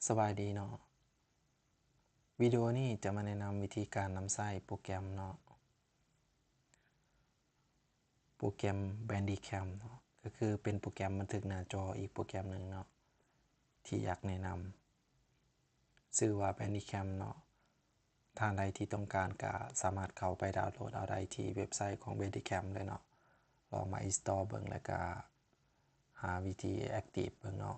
ສະບາຍດີເນາະ, ວິດີໂອນີ້ຈະມາແນະນຳວິທີການນຳໃຊ້ໂປຣແກຣມເນາະ, ໂປຣແກຣມ Bandicam ເນາະ, ກໍຄືເປັນໂປຣແກຣມບັນທຶກໜ້າຈໍອີກໂປຣແກຣມໜຶ່ງເນາະ ທີ່ຢາກແນະນຳ, ຊື່ວ່າ Bandicam ເນາະ. ທ່ານໃດທີ່ຕ້ອງການກໍສາມາດເຂົ້າໄປດາວໂຫຼດເອົາໄດ້ທີ່ເວັບໄຊຂອງ Bandicam ເລີຍເນາະ. ລອງມາ install ເບິ່ງ ແລ້ວກໍຫາວິທີ active ເບິ່ງເນາະ.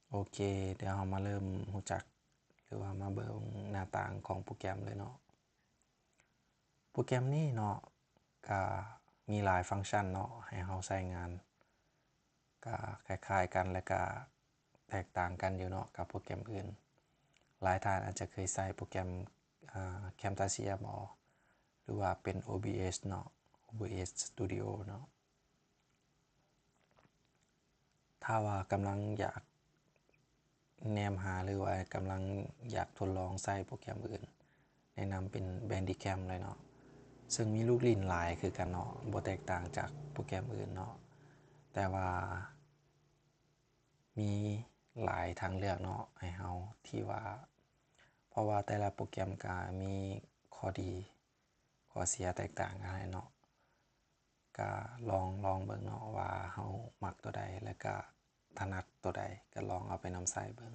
ໂອເຄ, ດຽວເຮົາມາເລີ່ມຮູ້ຈັກ ຫຼືວ່າມາເບິ່ງໜ້າຕ່າງຂອງໂປຣແກຣມເລີຍເນາະ. ໂປຣແກຣມນີ້ເນາະ ກະມີຫຼາຍຟັງຊັນເນາະ ໃຫ້ເຮົາໃຊ້ງານ, ກະຄ້າຍໆກັນ ແລະກະແຕກຕ່າງກັນຢູ່ເນາະກັບໂປຣແກຣມອື່ນ. ຫຼາຍທ່ານອາດຈະເຄີຍໃຊ້ໂປຣແກຣມ ອາ Camtasia ບໍ ຫຼືວ່າເປັນ ໂອບີເອັສ ເນາະ, ໂອບີເອັສ Studio ເນາະ. ຖ້າວ່າກຳລັງຢາກແນມຫາ ຫຼືວ່າກຳລັງຢາກທົດລອງໃຊ້ໂປຣແກຣມອື່ນ, ແນະນຳເປັນ Bandicam ເລີຍເນາະ, ເຊິ່ງມີລູກຫຼິ້ນຫຼາຍຄືກັນເນາະ, ບໍ່ແຕກຕ່າງຈາກໂປຣແກຣມອື່ນເນາະ, ແຕ່ວ່າມີຫຼາຍທາງເລືອກເນາະໃຫ້ເຮົາ ທີ່ວ່າ ເພາະວ່າແຕ່ລະໂປຣແກຣມກະມີຂໍ້ດີ ຂໍ້ເສຍແຕກຕ່າງກັນແຫຼະເນາະ. ກະລອງ ລອງເບິ່ງເນາະວ່າເຮົາມັກຕົວໃດ ແລະກະຖະໜັດຕົວໃດ ກະລອງເອົາໄປນຳໃຊ້ເບິ່ງ.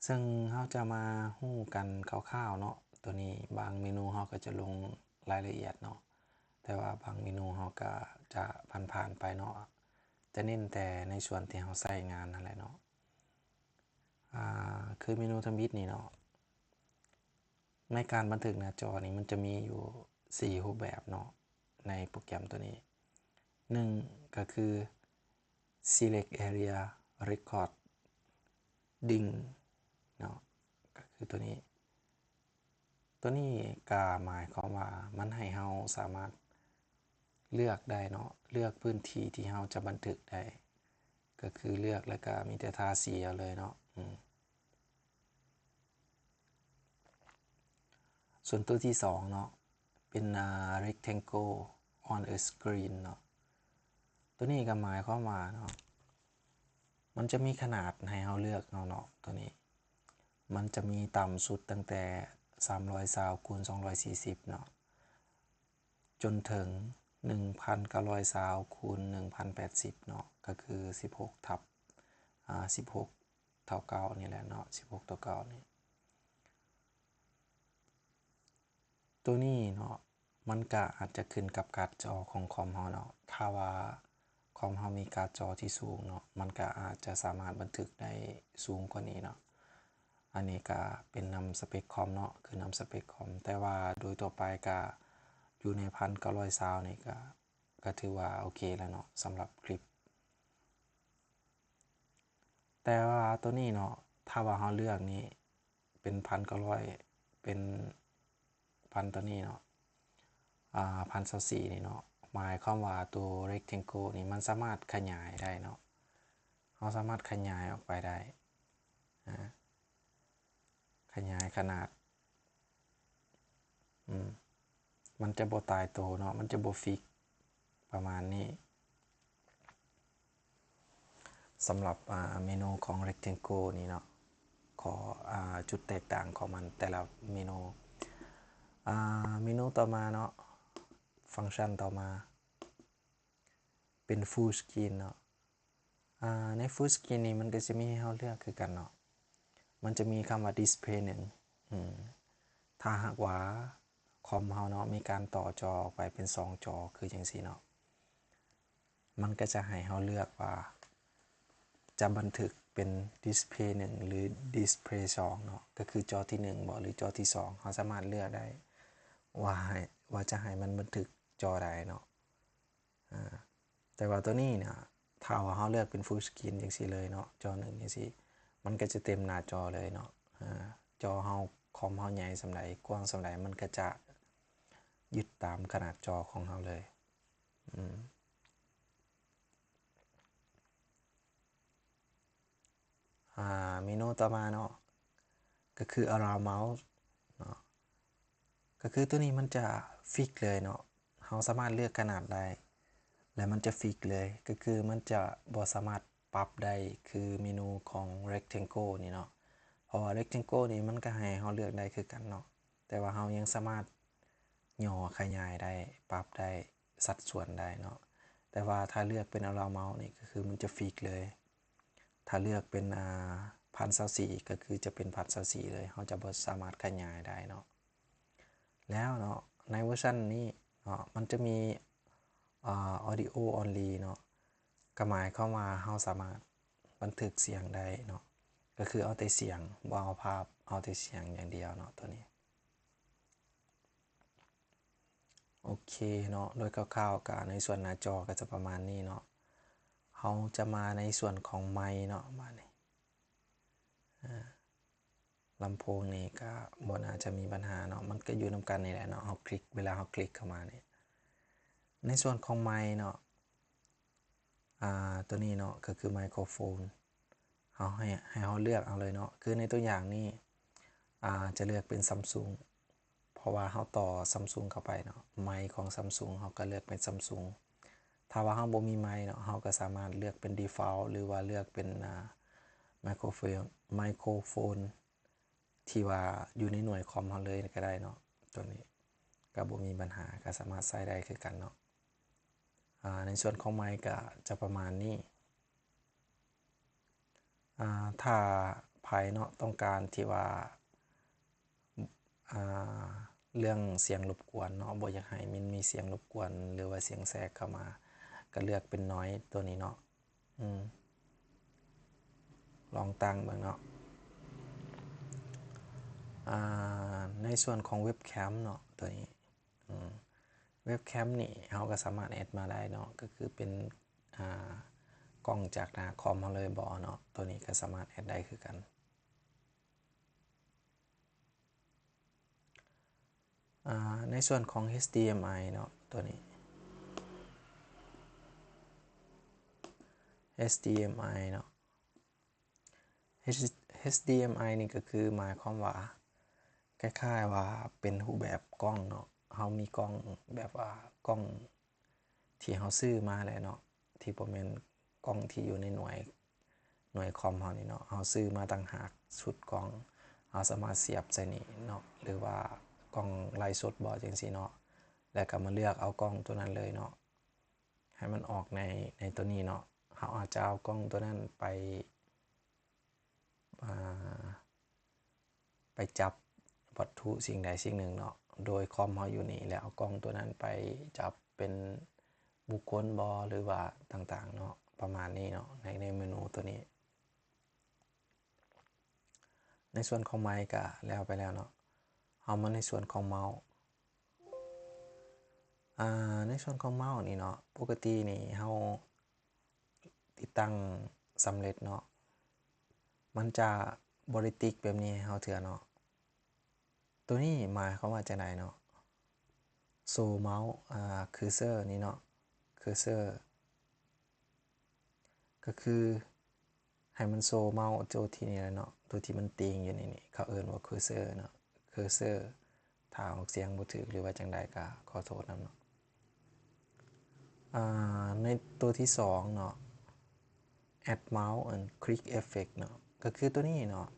ເຊິ່ງເຮົາຈະມາຮູ້ກັນຄ່າວໆເນາະ, ໂຕນີ້ບາງເມນູເຮົາກໍຈະລົງລາຍລະອຽດເນາະ, ແຕ່ວ່າບາງເມນູເຮົາກໍຈະຜ່ານໆໄປເນາະ, ຈະເນັ້ນແຕ່ໃນສ່ວນທີ່ເຮົາໃຊ້ງານຫັ້ນແຫຼະເນາະ. ອາ ຄືເມນູທຳອິດນີ້ເນາະ, ໃນການບັນທຶກໜ້າຈໍນີ້ ມັນຈະມີຢູ່ສີ່ຮູບແບບເນາະ ໃນໂປຣແກຣມໂຕນີ້. ໜຶ່ງ ກໍຄື Select Area Recording ເນາະ, ກໍຄືໂຕນີ້. ໂຕນີ້ກໍໝາຍຄວາມວ່າມັນໃຫ້ເຮົາສາມາດເລືອກໄດ້ເນາະ, ເລືອກພື້ນທີ່ທີ່ເຮົາຈະບັນທຶກໄດ້, ກໍຄືເລືອກແລ້ວກໍມີແຕ່ທາສີເອົາເລີຍເນາະ. ອືມ ສ່ວນຕົວທີສອງເນາະ ເປັນ ອາ Rectangle on a Screen ເນາະ. ຕົວນີ້ກໍໝາຍຄວາມວ່າເນາະ ມັນຈະມີຂະໜາດໃຫ້ເຮົາເລືອກເນາະ, ຕົວນີ້ມັນຈະມີຕ່ຳສຸດຕັ້ງແຕ່ສາມຮ້ອຍຊາວຄູນສອງຮ້ອຍສີ່ສິບເນາະ ຈົນເຖິງໜຶ່ງພັນເກົ້າຮ້ອຍຊາວຄູນໜຶ່ງພັນແປດສິບເນາະ, ກໍຄືສິບຫົກທັບ ອາ ສິບຫົກ ເທົ່າເກົ່ານີ້ແຫຼະເນາະ, ສິບຫົກເທົ່າເກົ່ານີ້. ໂຕນີ້ເນາະ ມັນກະອາດຈະຂຶ້ນກັບກາດຈໍຂອງຄອມເຮົາເນາະ, ຖ້າວ່າຄອມເຮົາມີກາດຈໍທີ່ສູງເນາະ ມັນກະອາດຈະສາມາດບັນທຶກໄດ້ສູງກວ່ານີ້ເນາະ. ອັນນີ້ກະເປັນນຳສະເປັກຄອມເນາະ, ຂຶ້ນນຳສະເປັກຄອມ, ແຕ່ວ່າໂດຍທົ່ວໄປກະຢູ່ໃນພັນເກົ້າຮ້ອຍຊາວນີ້ກະ ກະຖືວ່າໂອເຄແລ້ວເນາະ ສຳລັບຄລິບ. ແຕ່ວ່າໂຕນີ້ເນາະ ຖ້າວ່າເຮົາເລືອກນີ້ເປັນພັນເກົ້າຮ້ອຍ ເປັນພັນໂຕນີ້ເນາະ ອາ ພັນຊາວສີ່ນີ້ເນາະ, ໝາຍຄວາມວ່າໂຕ Rectangle ນີ້ມັນສາມາດຂະຫຍາຍໄດ້ເນາະ, ເຮົາສາມາດຂະຫຍາຍອອກໄປໄດ້ ອາ ຂະຫຍາຍຂະໜາດ ອືມ ມັນຈະບໍ່ຕາຍໂຕເນາະ, ມັນຈະບໍ່ຟິກ ປະມານນີ້. ສຳລັບ ອາ ເມນູຂອງ Rectangle ນີ້ເນາະ, ຂໍ້ ອາ ຈຸດແຕກຕ່າງຂອງມັນແຕ່ລະເມນູ. ອາ ເມນູຕໍ່ມາເນາະ, ຟັງຊັນຕໍ່ມາ ເປັນ Full Screen ເນາະ. ອາ ໃນ Full Screen ນີ້ມັນກໍຈະມີໃຫ້ເຮົາເລືອກຄືກັນເນາະ, ມັນຈະມີຄຳວ່າ Display ໜຶ່ງ ອືມ ຖ້າຫາກວ່າຄອມເຮົາເນາະ ມີການຕໍ່ຈໍອອກໄປເປັນສອງຈໍ ຄືຈັ່ງຊີ້ເນາະ, ມັນກໍຈະໃຫ້ເຮົາເລືອກວ່າຈະບັນທຶກເປັນ Display ໜຶ່ງ ຫຼື Display ສອງເນາະ, ກໍຄືຈໍທີໜຶ່ງບໍ ຫຼື ຈໍທີສອງ, ເຮົາສາມາດເລືອກໄດ້ວ່າໃຫ້ ວ່າຈະໃຫ້ມັນບັນທຶກຈໍໃດເນາະ. ອາ ແຕ່ວ່າໂຕນີ້ນະ ຖ້າວ່າເຮົາເລືອກເປັນ Full Screen ຈັ່ງຊີ້ເລີຍເນາະ, ຈໍໜຶ່ງຈັ່ງຊີ້ ມັນກໍຈະເຕັມໜ້າຈໍເລີຍເນາະ. ອາ ຈໍເຮົາ ຄອມເຮົາໃຫຍ່ສ່ຳໃດ ກວ້າງສ່ຳໃດ ມັນກໍຈະຍຶດຕາມຂະໜາດຈໍຂອງເຮົາເລີຍ. ອືມ ອາ ເມນູຕໍ່ມາເນາະ ກໍຄື Around Mouse ເນາະ, ກໍຄືໂຕນີ້ມັນຈະຟິກເລີຍເນາະ, ເຮົາສາມາດເລືອກຂະໜາດໄດ້. ແລ້ວມັນຈະຟິກເລີຍ ກໍຄືມັນຈະບໍ່ສາມາດປັບໄດ້ຄືເມນູຂອງ Rectangle ນີ້ເນາະ. ເພາະວ່າ Rectangle ນີ້ມັນກໍໃຫ້ເຮົາເລືອກໄດ້ຄືກັນເນາະ ແຕ່ວ່າເຮົາຍັງສາມາດຫຍໍ້ຂະຫຍາຍໄດ້ ປັບໄດ້ ສັດສ່ວນໄດ້ເນາະ. ແຕ່ວ່າຖ້າເລືອກເປັນ Around Mouse ນີ້ກໍຄືມັນຈະຟິກເລີຍ. ຖ້າເລືອກເປັນ ອ່າ ພັນຊາວສີ່ ກໍຄືຈະເປັນພັນຊາວສີ່ເລີຍ ເຮົາຈະບໍ່ສາມາດຂະຫຍາຍໄດ້ເນາະ. ແລ້ວເນາະ ໃນເວີຊັນນີ້ເນາະ ມັນຈະມີ ອ່າ Audio Only ເນາະ ກໍໝາຍຄວາມວ່າເຮົາສາມາດບັນທຶກສຽງໄດ້ເນາະ ກໍຄືເອົາແຕ່ສຽງ ບໍ່ເອົາພາບ ເອົາແຕ່ສຽງຢ່າງດຽວເນາະ ຕົວນີ້. ໂອເຄເນາະ ໂດຍຄ່າວໆ ກະໃນສ່ວນໜ້າຈໍກໍຈະປະມານນີ້ເນາະ. ເຮົາຈະມາໃນສ່ວນຂອງໄມເນາະ ບາດນີ້ ອາ ລຳໂພງນີ້ກໍບໍ່ໜ້າຈະມີບັນຫາເນາະ ມັນກໍຢູ່ນຳກັນນີ້ແຫຼະເນາະ. ເຮົາຄລິກ ເວລາເຮົາຄລິກເຂົ້າມານີ້ ໃນສ່ວນຂອງໄມເນາະ ອ່າ ຕົວນີ້ເນາະ ກໍຄືໄມໂຄຣໂຟນ ເຮົາໃຫ້ ໃຫ້ເຮົາເລືອກເອົາເລີຍເນາະ. ຄືໃນຕົວຢ່າງນີ້ ອ່າ ຈະເລືອກເປັນ Samsung ເພາະວ່າເຮົາຕໍ່ Samsung ເຂົ້າໄປເນາະ ໄມຂອງ Samsung ເຮົາກໍເລືອກເປັນ Samsung. ຖ້າວ່າເຮົາບໍ່ມີໄມເນາະ ເຮົາກໍສາມາດເລືອກເປັນ Default ຫຼືວ່າເລືອກເປັນ ອ່າ ໄມໂຄຣໂຟນ ໄມໂຄຣໂຟນ ທີ່ວ່າຢູ່ໃນໜ່ວຍຄອມເຮົາເລີຍກໍໄດ້ເນາະ. ຕົວນີ້ກໍບໍ່ມີບັນຫາ ກໍສາມາດໃຊ້ໄດ້ຄືກັນເນາະ. ອາ ໃນສ່ວນຂອງໄມກໍຈະປະມານນີ້. ອາ ຖ້າໃຜເນາະ ຕ້ອງການທີ່ວ່າ ອາ ເລື່ອງສຽງລົບກວນເນາະ ບໍ່ຢາກໃຫ້ມັນມີສຽງລົບກວນ ຫຼືວ່າສຽງແຊກເຂົ້າມາ ກໍເລືອກເປັນ Noise ຕົວນີ້ເນາະ. ອືມ ລອງຕັ້ງເບິ່ງເນາະ. ອາ ໃນສ່ວນຂອງເວັບແຄມເນາະ ຕົວນີ້ ອືມ ເວັບແຄມນີ້ເຮົາກໍສາມາດແອັດມາໄດ້ເນາະ ກໍຄືເປັນ ອາ ກ້ອງຈາກໜ້າຄອມເຮົາເລີຍບໍເນາະ ຕົວນີ້ກໍສາມາດແອັດໄດ້ຄືກັນ. ອາ ໃນສ່ວນຂອງ HDMI ເນາະ ຕົວນີ້ HDMI ເນາະ HDMI ນີ້ກໍຄືໝາຍຄວາມວ່າ ຄ້າຍໆວ່າເປັນຮູບແບບກ້ອງເນາະ ເຮົາມີກ້ອງແບບວ່າກ້ອງ ທີ່ເຮົາຊື້ມາແຫຼະເນາະ ທີ່ບໍ່ແມ່ນກ້ອງທີ່ຢູ່ໃນໜ່ວຍ ໜ່ວຍຄອມເຮົານີ້ເນາະ ເຮົາຊື້ມາຕ່າງຫາກຊຸດກ້ອງ ເຮົາສາມາດສຽບໃສ່ນີ້ເນາະ ຫຼືວ່າກ້ອງໄລຟ໌ສົດບໍ ຈັ່ງຊີ້ເນາະ ແລ້ວກໍມາເລືອກເອົາກ້ອງຕົວນັ້ນເລີຍເນາະ ໃຫ້ມັນອອກໃນ ໃນຕົວນີ້ເນາະ. ເຮົາອາດຈະເອົາກ້ອງຕົວນັ້ນໄປ ອາ ໄປຈັບວັດຖຸສິ່ງໃດສິ່ງໜຶ່ງເນາະ ໂດຍຄອມເຮົາຢູ່ນີ້ ແລ້ວເອົາກ້ອງຕົວນັ້ນໄປຈັບເປັນບຸກຄົນບໍ ຫຼືວ່າຕ່າງໆເນາະ ປະມານນີ້ເນາະ ໃນ ໃນເມນູຕົວນີ້. ໃນສ່ວນຂອງໄມກະແລ້ວໄປແລ້ວເນາະ ເຮົາມາໃນສ່ວນຂອງເມົາ. ອາ ໃນສ່ວນຂອງເມົານີ້ເນາະ ປົກກະຕິນີ້ເຮົາ ຕິດຕັ້ງສຳເລັດເນາະ ມັນຈະບໍ່ໄດ້ຕິກແບບນີ້ໃຫ້ເຮົາເທື່ອເນາະ. ໂຕນີ້ໝາຍຄວາມວ່າຈັ່ງໃດເນາະ? ໂຊເມົາ ອາ ເຄີເຊີນີ້ເນາະ ເຄີເຊີ ກໍຄືໃຫ້ມັນໂຊເມົາໂຕທີ່ນີ້ແຫຼະເນາະ ໂຕທີ່ມັນຕີງຢູ່ນີ້ ນີ້ ເຂົາເອີ້ນວ່າເຄີເຊີເນາະ ເຄີເຊີ. ຖ້າອອກສຽງບໍ່ຖືກ ຫຼືວ່າຈັ່ງໃດກໍຂໍໂທດນຳເນາະ. ອາ ໃນຕົວທີສອງເນາະ Add Mouse and Click Effect ເນາະ ກໍຄືຕົວນີ້ເນາະ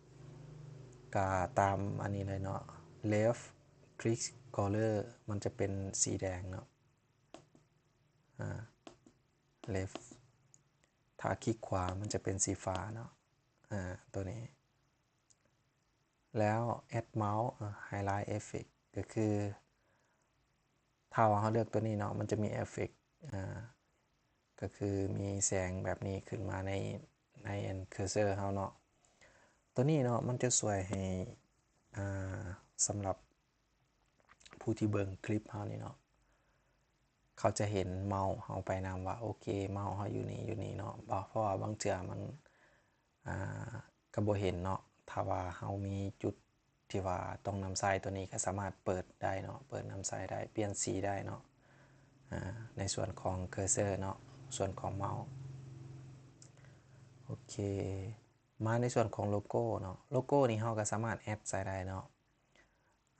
ກໍຕາມອັນນີ້ເລີຍເນາະ Left Click Color ມັນຈະເປັນສີແດງເນາະ ອາ Left ຖ້າຄລິກຂວາມັນຈະເປັນສີຟ້າເນາະ ອາ ຕົວນີ້. ແລ້ວ Add Mouse Highlight Effect ກໍຄື ຖ້າວ່າເຮົາເລືອກຕົວນີ້ເນາະ ມັນຈະມີເອຟເຟັກ ອາ ກໍຄືມີແສງແບບນີ້ຂຶ້ນມາໃນ ໃນອັນເຄີເຊີເຮົາເນາະ. ຕົວນີ້ເນາະ ມັນຈະຊ່ວຍໃຫ້ ອາ ສຳລັບຜູ້ທີ່ເບິ່ງຄລິບເຮົານີ້ເນາະ ເຂົາຈະເຫັນເມົາເຮົາໄປນຳວ່າ ໂອເຄ ເມົາເຮົາຢູ່ນີ້ ຢູ່ນີ້ເນາະ ເພາະວ່າບາງເທື່ອມັນ ອາ ກໍບໍ່ເຫັນເນາະ. ຖ້າວ່າເຮົາມີຈຸດທີ່ວ່າຕ້ອງນຳໃຊ້ຕົວນີ້ ກໍສາມາດເປີດໄດ້ເນາະ ເປີດນຳໃຊ້ໄດ້ ປ່ຽນສີໄດ້ເນາະ ອາ ໃນສ່ວນຂອງເຄີເຊີເນາະ ສ່ວນຂອງເມົາ. ໂອເຄ ມາໃນສ່ວນຂອງໂລໂກ້ເນາະ ໂລໂກ້ນີ້ເຮົາກໍສາມາດແອັດໃສ່ໄດ້ເນາະ.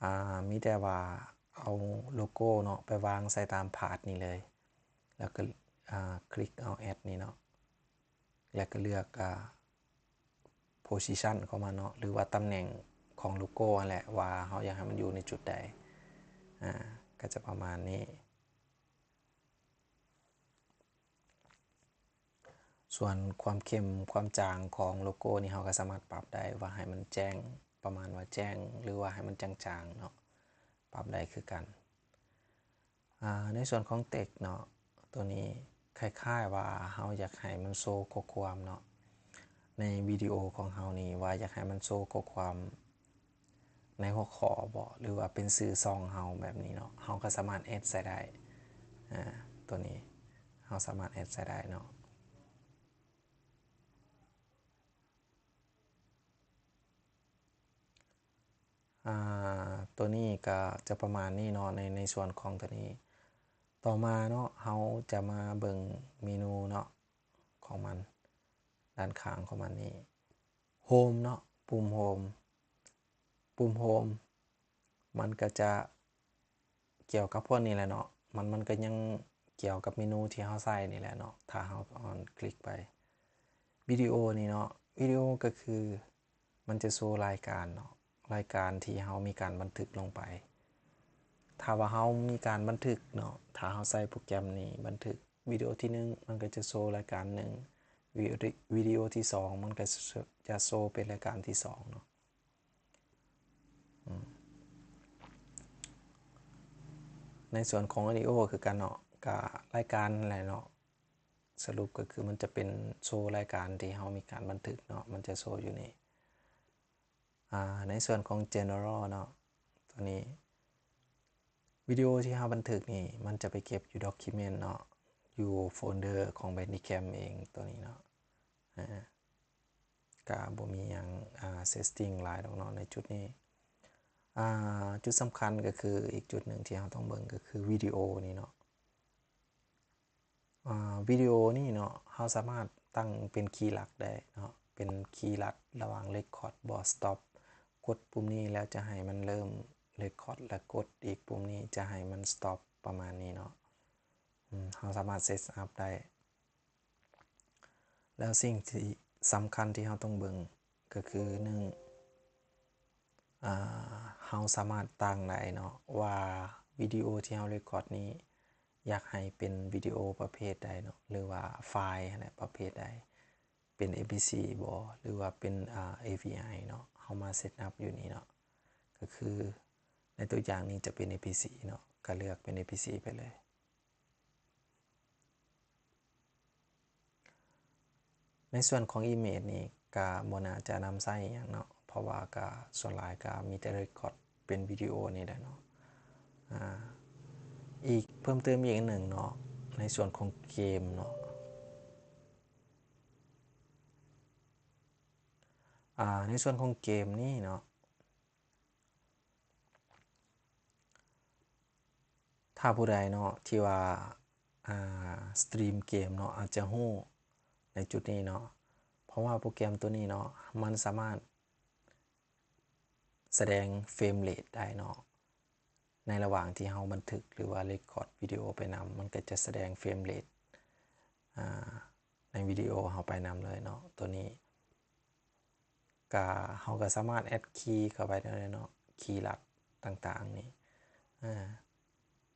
ອາ ມີແຕ່ວ່າເອົາໂລໂກ້ເນາະ ໄປວາງໃສ່ຕາມພາດນີ້ເລີຍ ແລ້ວກໍ ອ່າ ຄລິກເອົາ add ນີ້ເນາະ ແລ້ວກໍເລືອກ ອ່າ position ຂອງມັນເນາະ ຫຼືວ່າຕຳແໜ່ງຂອງໂລໂກ້ຫັ້ນແຫຼະ ວ່າເຮົາຢາກໃຫ້ມັນຢູ່ໃນຈຸດໃດ ອ່າ ກໍຈະປະມານນີ້. ສ່ວນຄວາມເຂັ້ມຄວາມຈາງຂອງໂລໂກ້ນີ້ ເຮົາກໍສາມາດປັບໄດ້ວ່າໃຫ້ມັນແຈ້ງ ປະມານວ່າແຈ້ງ ຫຼືວ່າໃຫ້ມັນຈາງໆເນາະ ປັບໄດ້ຄືກັນ. ອ່າ ໃນສ່ວນຂອງ text ເນາະ ຕົວນີ້ຄ້າຍໆວ່າເຮົາຢາກໃຫ້ມັນໂຊຂໍ້ຄວາມເນາະ ໃນວິດີໂອຂອງເຮົານີ້ ວ່າຢາກໃຫ້ມັນໂຊຂໍ້ຄວາມໃນຫົວຂໍ້ບໍ ຫຼືວ່າເປັນຊື່ຊ່ອງເຮົາແບບນີ້ເນາະ ເຮົາກໍສາມາດ add ໃສ່ໄດ້. ອ່າ ຕົວນີ້ເຮົາສາມາດ add ໃສ່ໄດ້ເນາະ. ອ່າ ຕົວນີ້ກໍຈະປະມານນີ້ເນາະ ໃນ ໃນສ່ວນຂອງຕົວນີ້. ຕໍ່ມາເນາະ ເຮົາຈະມາເບິ່ງເມນູເນາະ ຂອງມັນ ດ້ານຂ້າງຂອງມັນນີ້ Home ເນາະ ປຸ່ມ Home ປຸ່ມ Home ມັນກໍຈະ ກ່ຽວກັບພວກນີ້ແຫຼະເນາະ ມັນ ມັນກໍຍັງກ່ຽວກັບເມນູທີ່ເຮົາໃຊ້ນີ້ແຫຼະເນາະ ຖ້າເຮົາຄລິກໄປ ວິດີໂອນີ້ເນາະ ວິດີໂອກໍຄືມັນຈະໂຊລາຍການເນາະ ລາຍການທີ່ເຮົາມີການບັນທຶກລົງໄປ. ຖ້າວ່າເຮົາມີການບັນທຶກເນາະ ຖ້າເຮົາໃຊ້ໂປຣແກຣມນີ້ບັນທຶກວິດີໂອທີໜຶ່ງ ມັນກໍຈະໂຊລາຍການໜຶ່ງ ວິດີໂອ ວິດີໂອທີສອງ ມັນກໍຈະໂຊເປັນລາຍການທີສອງເນາະ. ອືມ ໃນສ່ວນຂອງວິດີໂອຄືກັນເນາະ ກະລາຍການຫັ້ນແຫຼະເນາະ ສະຫຼຸບກໍຄືມັນຈະເປັນໂຊລາຍການທີ່ເຮົາມີການບັນທຶກເນາະ ມັນຈະໂຊຢູ່ນີ້. ອ່າ ໃນສ່ວນຂອງ General ເນາະ ຕົວນີ້ ວິດີໂອທີ່ເຮົາບັນທຶກນີ້ ມັນຈະໄປເກັບຢູ່ Document ເນາະ ຢູ່ໂຟນເດີຂອງ Bandicam ເອງ ຕົວນີ້ເນາະ ອາ ກະບໍ່ມີຫຍັງ ອ່າ setting ຫຼາຍດອກເນາະໃນຈຸດນີ້. ອ່າ ຈຸດສຳຄັນກໍຄື ອີກຈຸດໜຶ່ງທີ່ເຮົາຕ້ອງເບິ່ງກໍຄືວິດີໂອນີ້ເນາະ. ອ່າ ວິດີໂອນີ້ເນາະ ເຮົາສາມາດຕັ້ງເປັນຄີຫຼັກໄດ້ເນາະ ເປັນຄີລັດລະຫວ່າງ Record ບໍ່ Stop. ກົດປຸ່ມນີ້ແລ້ວຈະໃຫ້ມັນເລີ່ມ Record ແລະ ກົດອີກປຸ່ມນີ້ຈະໃຫ້ມັນ Stop ປະມານນີ້ເນາະ. ອືມ ເຮົາສາມາດ set up ໄດ້. ແລ້ວສິ່ງທີ່ສຳຄັນທີ່ເຮົາຕ້ອງເບິ່ງກໍຄື ໜຶ່ງ ອ່າ ເຮົາສາມາດຕັ້ງໄດ້ເນາະວ່າ ວິດີໂອທີ່ເຮົາ record ນີ້ ຢາກໃຫ້ເປັນວິດີໂອປະເພດໃດເນາະ ຫຼືວ່າໄຟລ໌ຫັ້ນແຫຼະ ປະເພດໃດ ເປັນ MP three ບໍ ຫຼືວ່າເປັນ ອ່າ AVI ເນາະ. ເຮົາມາ set up ຢູ່ນີ້ເນາະ ກໍຄືໃນຕົວຢ່າງນີ້ຈະເປັນ MP three ເນາະ ກໍເລືອກເປັນ MP three ໄປເລີຍ. ໃນສ່ວນຂອງ image ນີ້ກະບໍ່ໜ້າຈະນຳໃຊ້ອີ່ຫຍັງເນາະ ເພາະວ່າກະສ່ວນຫຼາຍກະມີແຕ່ record ເປັນວິດີໂອນີ້ແຫຼະເນາະ. ອາ ອີກ ເພີ່ມເຕີມອີກອັນໜຶ່ງເນາະ ໃນສ່ວນຂອງເກມເນາະ ອາ ໃນສ່ວນຂອງເກມນີ້ເນາະ ຖ້າຜູ້ໃດເນາະ ທີ່ວ່າ ອ່າ ສະຕຣີມເກມເນາະ ອາດຈະຮູ້ໃນຈຸດນີ້ເນາະ ເພາະວ່າໂປຣແກຣມຕົວນີ້ເນາະ ມັນສາມາດສະແດງ frame rate ໄດ້ເນາະ ໃນລະຫວ່າງທີ່ເຮົາບັນທຶກ ຫຼືວ່າ record ວິດີໂອໄປນຳ ມັນກໍຈະສະແດງ frame rate ອ່າ ໃນວິດີໂອເຮົາໄປນຳເລີຍເນາະ ຕົວນີ້. ກະ ເຮົາກະສາມາດ add key ເຂົ້າໄປໄດ້ເນາະ ຄີລັດຕ່າງໆນີ້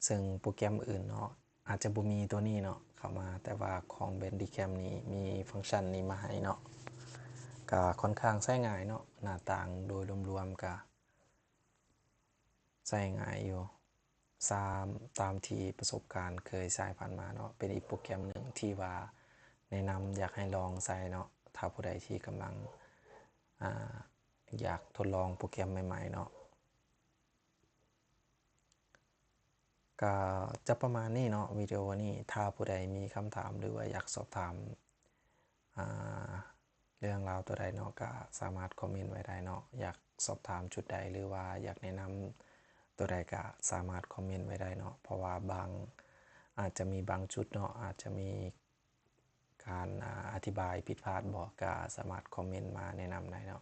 ເຊິ່ງໂປຣແກຣມອື່ນເນາະ ອາດຈະບໍ່ມີຕົວນີ້ເນາະເຂົ້າມາ ແຕ່ວ່າຂອງ Bandicam ນີ້ມີຟັງຊັນນີ້ມາໃຫ້ເນາະ ກະຄ່ອນຂ້າງໃຊ້ງ່າຍເນາະ ໜ້າຕ່າງໂດຍລວມໆກະ ໃຊ້ງ່າຍຢູ່ ຕາມ ຕາມທີ່ປະສົບການເຄີຍໃຊ້ຜ່ານມາເນາະ ເປັນອີກໂປຣແກຣມໜຶ່ງທີ່ວ່າແນະນຳຢາກໃຫ້ລອງໃຊ້ເນາະ ຖ້າຜູ້ໃດທີ່ກຳລັງ ອາ ຢາກທົດລອງໂປຣແກຣມໃໝ່ໆເນາະ. ກະຈະປະມານນີ້ເນາະ ວິດີໂອນີ້ ຖ້າຜູ້ໃດມີຄຳຖາມ ຫຼືວ່າຢາກສອບຖາມ ອາ ເລື່ອງລາວຕົວໃດເນາະ ກະສາມາດຄອມເມັນໄວ້ໄດ້ເນາະ ຢາກສອບຖາມຈຸດໃດ ຫຼືວ່າຢາກແນະນຳຕົວໃດ ກະສາມາດຄອມເມັນໄວ້ໄດ້ເນາະ ເພາະວ່າບາງ ອາດຈະມີບາງຈຸດເນາະ ອາດຈະມີການ ອາ ອະທິບາຍຜິດພາດບໍ ກະສາມາດຄອມເມັນມາແນະນຳໄດ້ເນາະ.